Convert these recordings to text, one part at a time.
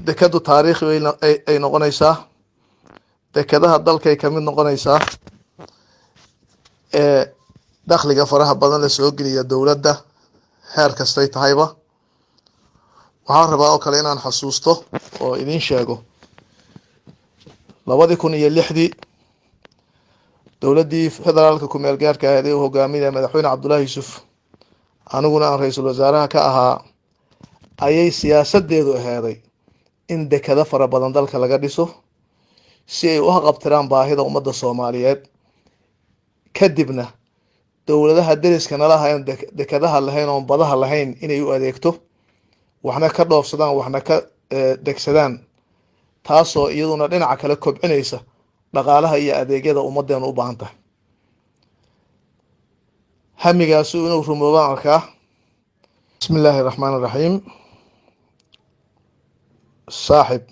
Dekadu taariikhi ay noqonaysaa, dekadaha dalkay kamid noqonaysaa ee dakhliga faraha badan la soo geliya dowladda, heer kastay tahayba. Waxaan rabaa oo kale inaan xasuusto oo idin sheego, 2006dii dowladdii federaalka kumeel gaarka ahayd ee u hogaaminaya Madaxweyne Cabdullahi Yuusuf, aniguna aan ra-iisul wasaaraha ka ahaa, ayay siyaasadeedu aheeday in dekado fara badan dalka laga dhiso si ay u haqabtiraan baahida ummadda Soomaaliyeed, kadibna dowladaha deriska nala ahayn, dekadaha lahayn oon badaha lahayn, inay u adeegto, waxna ka dhoofsadaan, waxna ka degsadaan, taasoo iyaduna dhinaca kale kobcinaysa dhaqaalaha iyo adeegyada ummadeenu u baahan tahay. Hamigaasu inuu rumoobaan arkaa. Bismi illaahi raxmaan iraxiim. Saaxib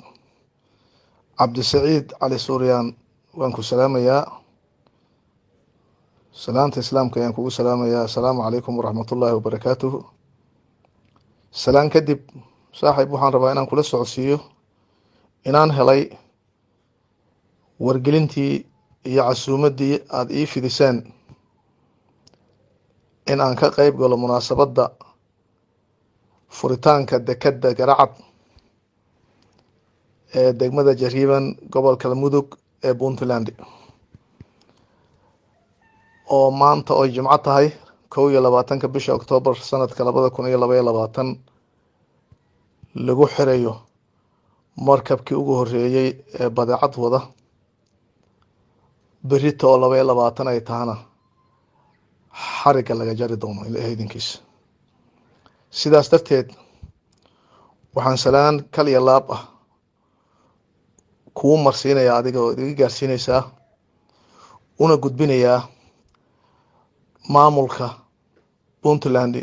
Cabdisaciid Cali Suuryaan, waan ku salaamayaa. Salaanta Islaamka ayaan kugu salaamayaa. Assalaamu calaykum waraxmat ullaahi wabarakaatuhu. Salaan kadib, saaxib, waxaan rabaa inaan kula socodsiiyo inaan helay wargelintii iyo casuumaddii aada ii fidiseen in aan ka qeyb galo munaasabadda furitaanka dekadda Garacad ee degmada Jariiban, gobolka Mudug ee Puntland, oo maanta oy Jimco tahay, 21-ka bisha Octoobar, sanadka 2022, lagu xirayo markabkii ugu horeeyey ee badeecad wada, berita oo 22 ay tahana xarigga laga jari doono, Ilaah idinkiisa. Sidaas darteed waxaan salaan kal iyo laab ah kuu marsiinayaa adiga oo idiga gaarsiinaysaa una gudbinayaa maamulka Puntland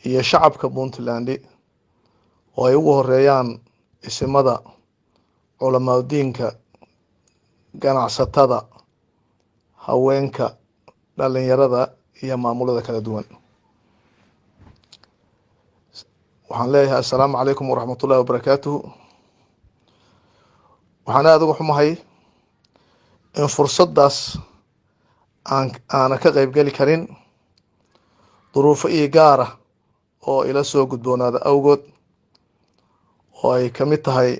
iyo shacabka Puntland, oo ay ugu horeeyaan isimada, culamaaudiinka, ganacsatada, haweenka, dhalinyarada iyo maamulada kala duwan. Waxaan leeyahay assalaamu calaykum waraxmat ullahi wabarakaatuhu. Waxaan aada uga xumahay in fursaddaas aan aana ka qeyb geli karin duruufo iyo gaara oo ila soo gudboonaada awgood, oo ay ka mid tahay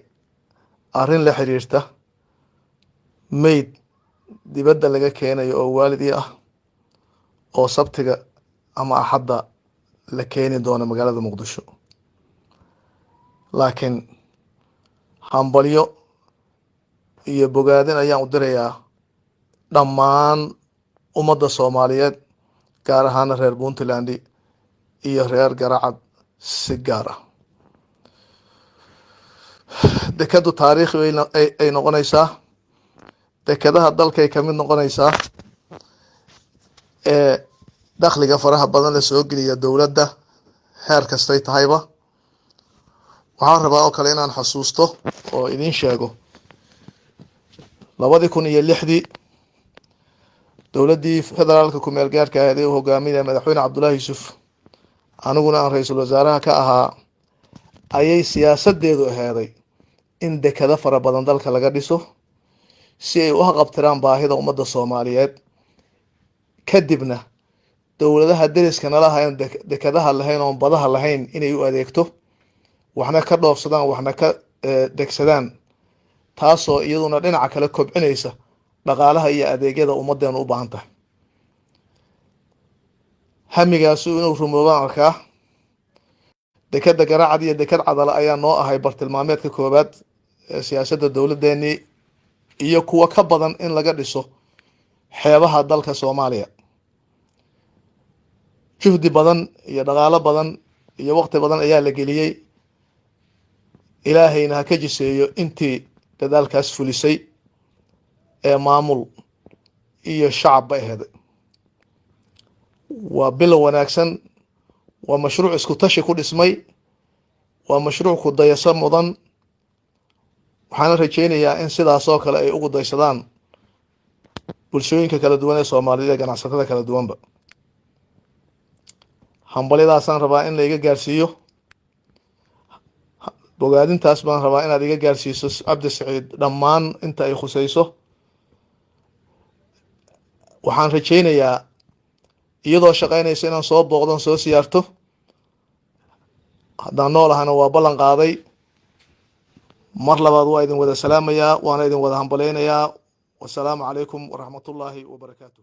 arrin la xiriirta meyd dibadda laga keenayo oo waalidii ah, oo Sabtiga ama Axadda la keeni doono magaalada Muqdisho. Laakiin hambalyo iyo bogaadin ayaan u dirayaa dhammaan ummadda Soomaaliyeed, gaar ahaana reer Puntland iyo reer Garacad si gaar ah. Dekadu taariikhi ay noqonaysaa, dekadaha dalkay kamid noqonaysaa ee dakhliga faraha badan la soo geliya dowladda, heer kastay tahayba. Waxaan rabaa oo kale inaan xasuusto oo idin sheego, 2006dii dowladdii federaalka kumeel gaarka ahayd ee u hogaaminaya Madaxweyne Cabdullahi Yuusuf, aniguna aan ra-iisul wasaaraha ka ahaa, ayay siyaasadeedu aheeday in dekado fara badan dalka laga dhiso si ay u haqabtiraan baahida ummadda Soomaaliyeed, kadibna dowladaha deriska nala ahayn, dekadaha lahayn oon badaha lahayn, inay u adeegto, waxna ka dhoofsadaan, waxna ka degsadaan, taasoo iyaduna dhinaca kale kobcinaysa dhaqaalaha iyo adeegyada ummadeenu u baahan tahay. Hamigaasu inuu rumoobaan arkaa. Dekadda Garacad iyo dekad Cadale ayaa noo ahay bartilmaameedka koowaad ee siyaasadda dowladeenii, iyo kuwo ka badan in laga dhiso xeebaha dalka Soomaaliya. Juhdi badan iyo dhaqaalo badan iyo waqti badan ayaa la geliyey. Ilaahayna ha ka jiseeyo intii dadaalkaas fulisay ee maamul iyo shacab ba aheeday. Waa bilow wanaagsan, waa mashruuc isku tashi ku dhismay, waa mashruuc ku dayaso mudan. Waxaana rajeynayaa in sidaas oo kale ay ugu daysadaan bulshooyinka kala duwan ee Soomaalida ee ganacsatada kala duwanba. Hambalyadaasaan rabaa in laiga gaarsiiyo. Bogaadintaas baan rabaa inaad iga gaarsiiso, Cabdi Saciid, dhammaan inta ay khusayso. Waxaan rajaynayaa iyadoo shaqeynaysa inaan soo booqdon, soo siyaarto haddaan noolahana. Waa ballan qaaday. Mar labaad waa idin wada salaamayaa, waana idin wada hambaleynayaa. Wasalaamu calaykum waraxmatullaahi wabarakaatu.